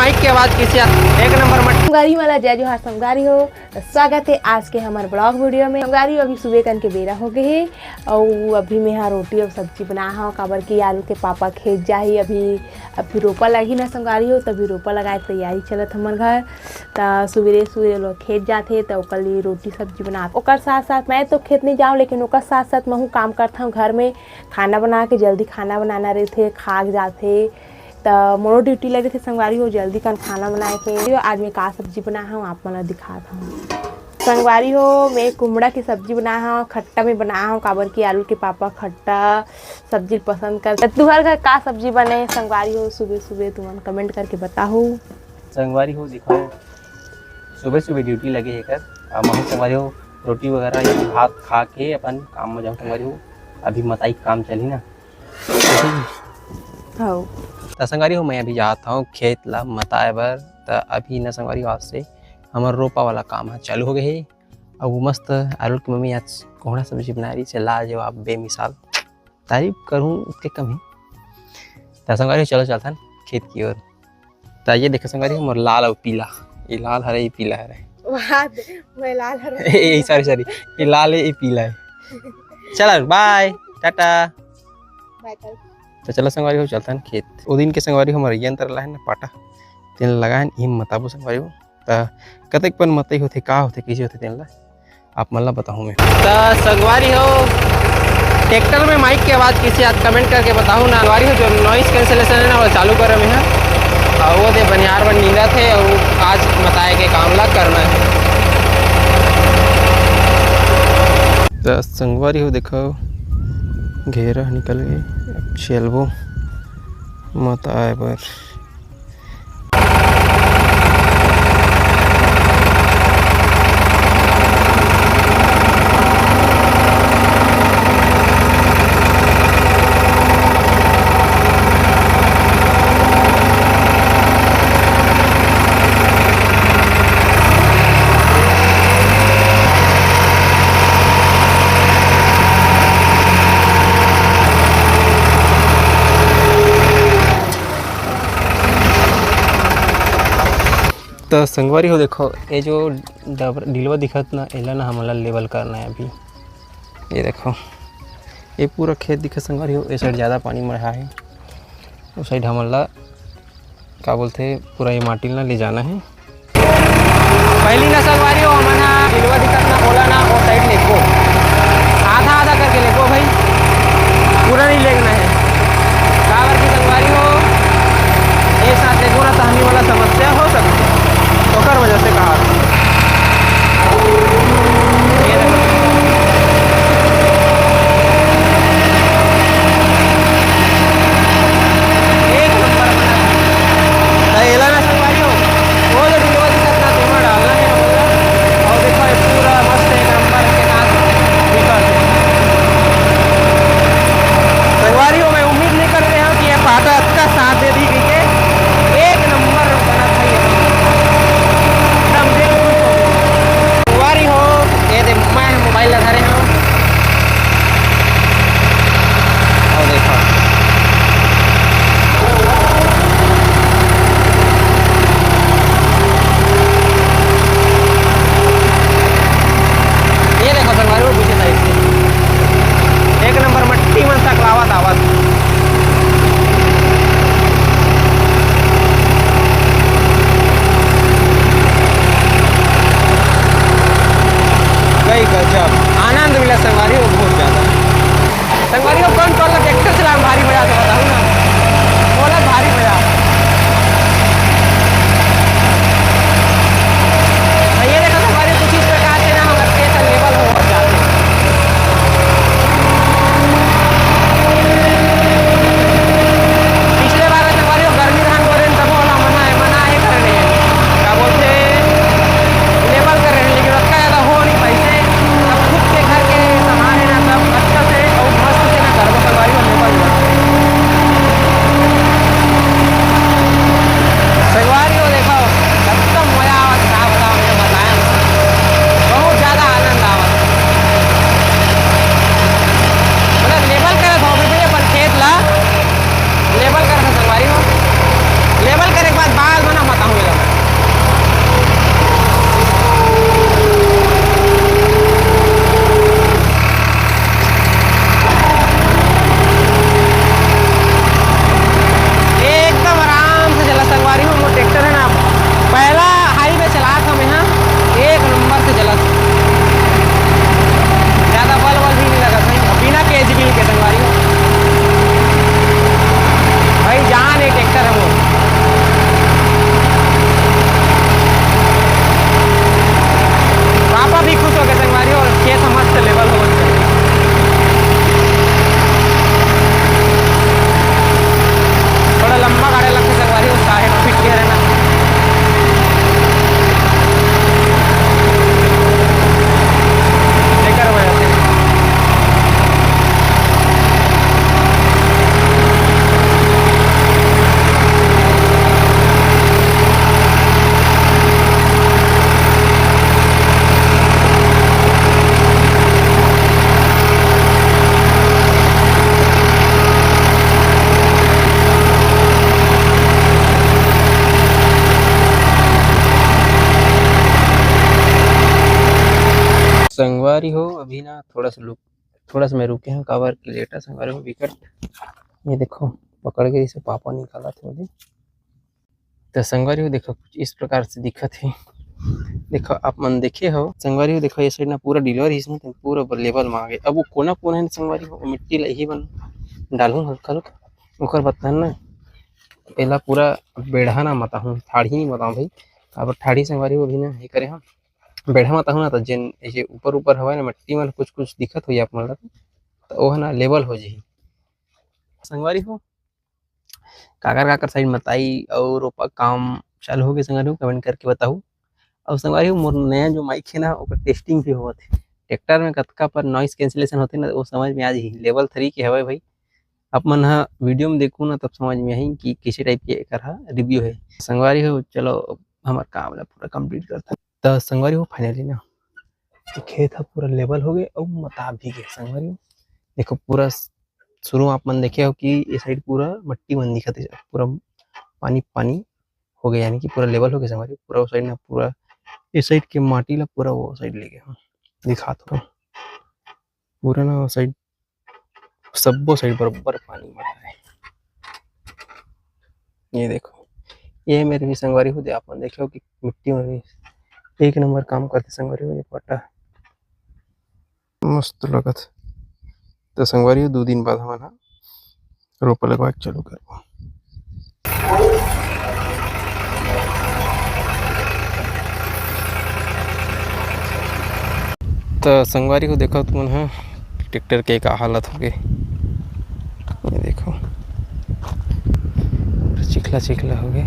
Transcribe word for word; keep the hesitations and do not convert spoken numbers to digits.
Mic के आवाज किसे एक नंबर मट। संगवारी वाला जय जोहार संगवारी हो, स्वागत है आज के हमर ब्लॉग वीडियो में। संगवारी हो, अभी सुबह कन के बेरा हो गए है और अभी मैं यहाँ रोटी और सब्जी बना हूँ, काबर कि आलू के पापा खेत जाही। अभी अभी रोपा लगी ना संगवारी हो, तभी रोपा लगाए के तैयारी चलत हमर घर। त सुबेरे सुबेरे लोग खेत जाथे त ओकर लिए रोटी सब्जी बना। ओकर साथ साथ मैं तो खेत नहीं जाऊँ, लेकिन ओकर साथ साथ महू काम करथौं घर में। खाना बना के जल्दी खाना बनाना रहिथे, खा के जाथे। त मोरो ड्यूटी लगे थे संगवारी हो, जल्दी कन खाना बनाए के। आज मैं का सब्जी बनाए हूँ, आप मन ला दिखात हूँ। संगवारी हो, मैं कुमड़ा की सब्जी बनाए हूँ, खट्टा में बनाए हूँ, काबर कि आलू के पापा खट्टा सब्जी पसंद कर। त तुहर घर का सब्जी बने संगवारी हो, सुबह सुबह तुमन कमेंट करके बताहू। संगवारी हो, देखो, सुबह सुबह ड्यूटी लगे है कर, अब महू संगवारी हो, रोटी वगैरह या भात खा के अपन काम में जाऊँ संगवारी हो। अभी मताई काम चली ना। हौ। त संगवारी हो, मैं अभी जात हूँ खेत ला मताए बर। त अभी न संगवारी हो, आज से हमर रोपा वाला काम ह चालू हो गए हे। अब वो मस्त आलू की मम्मी आज कोहड़ा सब्जी बना रही है, लाजवाब, बेमिसाल। तारीफ करूँ उसके कम ही। त संगवारी हो, चलो चलथन खेत की ओर। त ये देखो संगवारी हो, मोर लाल अउ पीला, ये लाल हरे, ये पीला हरे। वाह, मैं लाल हरे। ए, सॉरी सॉरी, ये लाल है, ये पीला है। चलो बाय, टाटा। बाय कर। त चलो संगवारी हो, चलथन खेत। ओ दिन के संगवारी हो, हमर यंत्र ला है ना पाटा, तेन लगाए न, इही मताबो संगवारी हो। त कतेक पन मतई होथे, का होथे, कइसे होथे, तेन ला आप मन ला बताहूँ मैं। त संगवारी हो, ट्रैक्टर में माइक के आवाज किसे आत, कमेंट करके बताहू ना। संगवारी हो, जो नॉइस कैंसिलेशन है ना, वो चालू करे में है। और वो दे बनिहार बन नींदत हे और आज मताए के काम ला करना है। त संगवारी हो, देखो, घेरा निकल गए। अब चलबो मताए बर। त संगवारी हो, देखो, ये जो डबरा, डिलवा दिखत ना, एला ना हमन ला लेवल करना है अभी। ये देखो, ये पूरा खेत दिखत संगवारी हो, ये साइड ज़्यादा पानी मढ़ा है, उस साइड हमन ला, का बोलथे, पूरा ये माटी ला ले जाना है। पहली ना संगवारी हो, हमन हा डिलवा दिखत ना, ओला ना, वो साइड लेगो, आधा आधा करके लेगो भाई, पूरा नहीं लेगना है। काबर की संगवारी हो, एक साथ लेगो ना, तहनी वाला समस्या हो सकती है, ओकर वजह से कहा। ये देखो। एक नंबर बना। त एला ना संगवारी हो, वो जो डिलवा दिखत ना, तेमा डालना है हमन ला। और देखो, ये पूरा मस्त एक नंबर के साथ दिखत है। संगवारी हो, मैं उम्मीद नहीं कर रहे हूँ कि ये पाटा अतका साथ दे दी, ठीक है? एक नंबर बना था ये। एकदम दिल खुश हो गया। संगवारी हो, ये दे, मैं मोबाइल ला धरे हूँ। और देखो। ये देखो संगवारी, वो पीछे साइड से एक नंबर मट्टी मन सकलावत आवत। संगवारी हो, अभी ना थोड़ा सा लुक, थोड़ा सा मैं रुके हंव, काबर कि लेटा संगवारी हो बिकट। ये देखो, पकड़ के इसे पापा निकालत हे ओदे। त संगवारी हो, देखो, कुछ इस प्रकार से दिखत हे। देखो, आप मन देखे हो संगवारी हो, देखो, ये side ना पूरा डिलवर हिस में, पूरा लेवल में आ गे। अब वो कोना कोना हे ना संगवारी हो, वो मिट्टी ला इही बन डालहूँ हल्का हल्का, ओकर बाद तहन ना एला पूरा बेढ़ा ना मताहूँ, ठाढ़ी नहीं मताहूँ भाई। काबर ठाढ़ी संगवारी हो, अभी ना ये करे हम बेढ़ा मताहूँ ना, त जेन ये ऊपर ऊपर हवय ना मिट्टी में कुछ कुछ दिखत होही आप मन ला, त ओह ना लेवल हो जाही संगवारी हो। काकर काकर side मताई अउ रोपा काम चालू हो गे संगवारी हो, comment करके बताहू। अउ संगवारी हो, मोर नया जो माइक हे ना, ओकर टेस्टिंग भी होवत हे। ट्रैक्टर में कतका पर नॉइस कैंसिलेशन होथे ना, वो समझ में आ जाही। लेवल थ्री के हवय भाई, आप मन ह वीडियो में देखहू ना, तब समझ में आही कि किसे टाइप के एकर ह रिव्यू हे। संगवारी हो, चलो अब हमर काम ला पूरा कंप्लीट करथन। त संगवारी हो, फाइनली ना ये खेत ह पूरा लेवल हो गे अउ मता भी गे संगवारी हो। देखो, पूरा शुरू में आप मन देखे हो कि ये साइड पूरा मट्टी मन दिखत हे, पूरा पानी पानी हो गे, यानी कि पूरा लेवल हो गे संगवारी। पूरा वो साइड ना, पूरा ये साइड के माटी ला पूरा वो साइड ले गे, हाँ, दिखात हो पूरा ना वो साइड, सब्बो साइड बरोबर पानी भरा है। ये देखो, ये मेर भी संगवारी हो, आप मन देखे हो कि मिट्टी में भी एक नंबर काम करथे संगवारी हो। ये पट्टा मस्त लगत। तो संगवारी हो, दो दिन बाद हमन ह रोपा लगवा के चालू करबो। त संगवारी हो, देखो तुमन ह ट्रैक्टर के का हालत हो गे। ये देखो, पूरा चिखला चिखला हो गे।